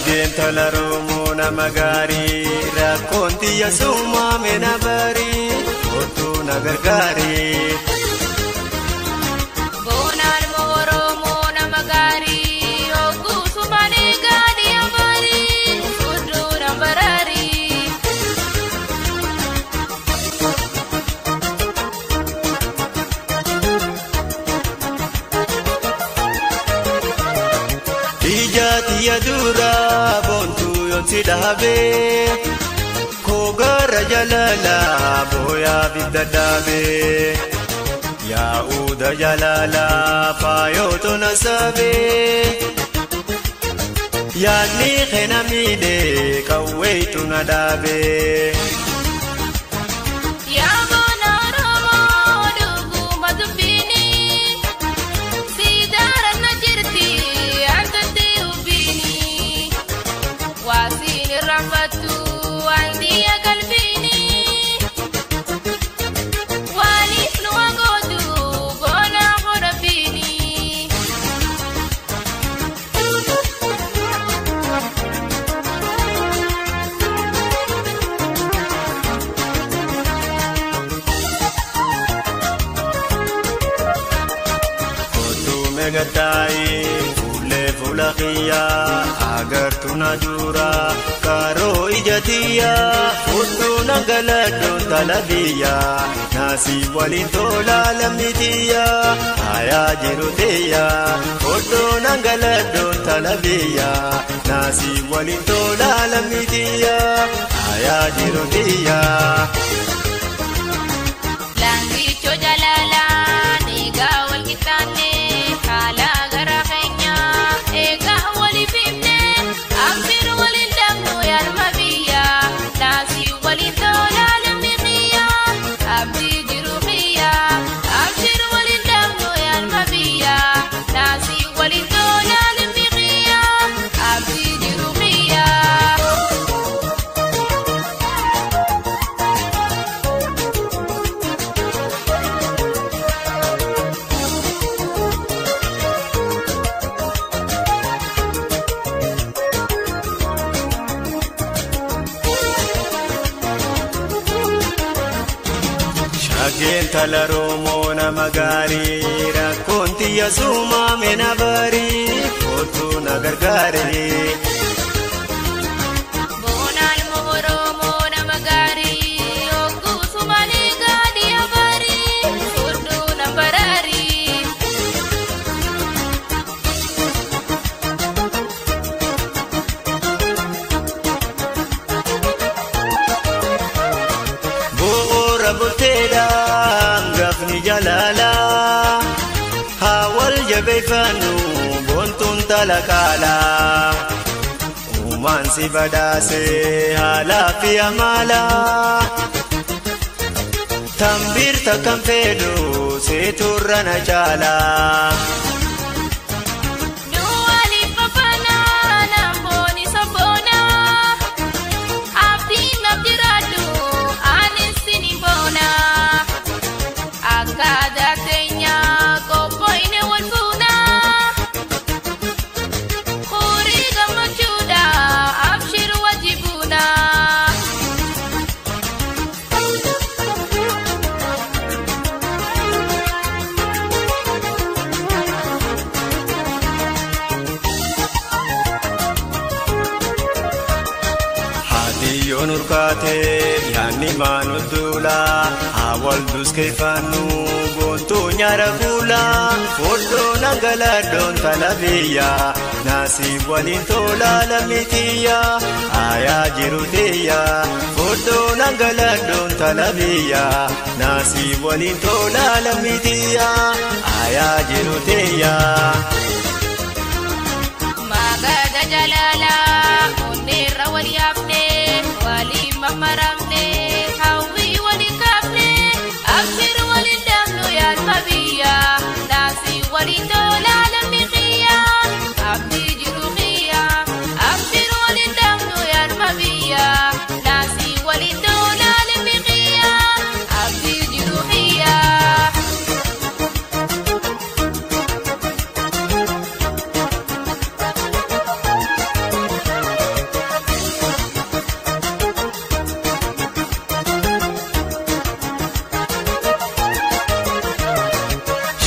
Shaggeen tola Oromoo nama gaarii rakkoon xiyya suumaame na barii kottuu na gargaarii. Boonaan Oromoo nama gaarii ogguusumaan eegaa abarii fudduu na baraarii. Ija dura boontuu yoon si dhaabee koogara jalala booyaa bidda dhaabee yaa'uudha jalala faayootu na saabee yaadni keena miidhee qawweetu na dhaabee. Megataayi fuullee fuula xiyyaa agartuu na dura karoo ija xiyyaa fuulduu na galadhuun talabiyyaa naasii waliin tola lammi xiyyaa hayaa jiru xiyyaa fuulduu na galadhuun talabiyyaa naasii waliin tola lammi xiyyaa hayaa jiru xiyyaa. Laangichoo jalaalaa dhiigaa wal qixxaanne. Haala gara keenyaa eegaa waliif himne abshir waliin dhabnu yaalma biyyaa naasii waliin tola lammi xiyyaa abdii jiru xiyyaa abshir waliin dhabnu yaalma biyyaa naasii waliin tola lammi xiyyaa abdii jiru xiyyaa. Shaggeen tola Oromoo nama gaarii rakkoon xiyya suumaame na barii kottuu na gargaarii. Boonaan Oromoo nama gaarii ogguusumaan eegaa abarii fudduu na baraarii. Bu'uura bulteedhaan gaafni jalaalaa haa wal jabeeffannu boontuun talaqaalaa uumaan si badhaasee haalaa fi amaalaa tambiirta kan fedhu seeturra na caalaa. Yoon urkaatee yaadni maanu duulaa haa wal duskeeffannu boontuu nyaara kuulaa fuulduu na galadhuun talabiyyaa naasii waliin tola lammi xiyyaa hayaa jiru xiyyaa fuulduu na galadhuun talabiyyaa naasii waliin tola lammi xiyyaa hayaa jiru xiyyaa. Magaada jalaalaa onneerra wal yaafne waliin mamaramne hawwii waliin kaafne abshir waliin dhabnu yaalma biyyaa naasii waliin tola lammi xiyyaa abdii jiru xiyyaa abshir waliin dhabnu yaalma biyyaa naasii waliin tola lammi xiyyaa abdii jiru xiyyaa.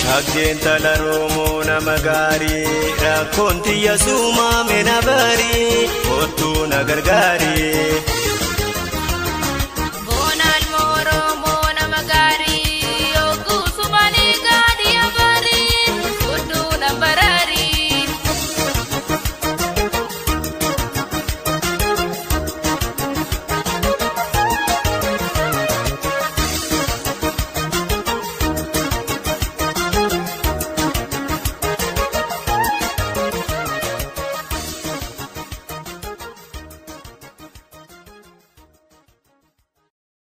Shaggeen tala Oromoo nama gaarii rakkoon tiyya suumaame na barii kottuu na gargaarii.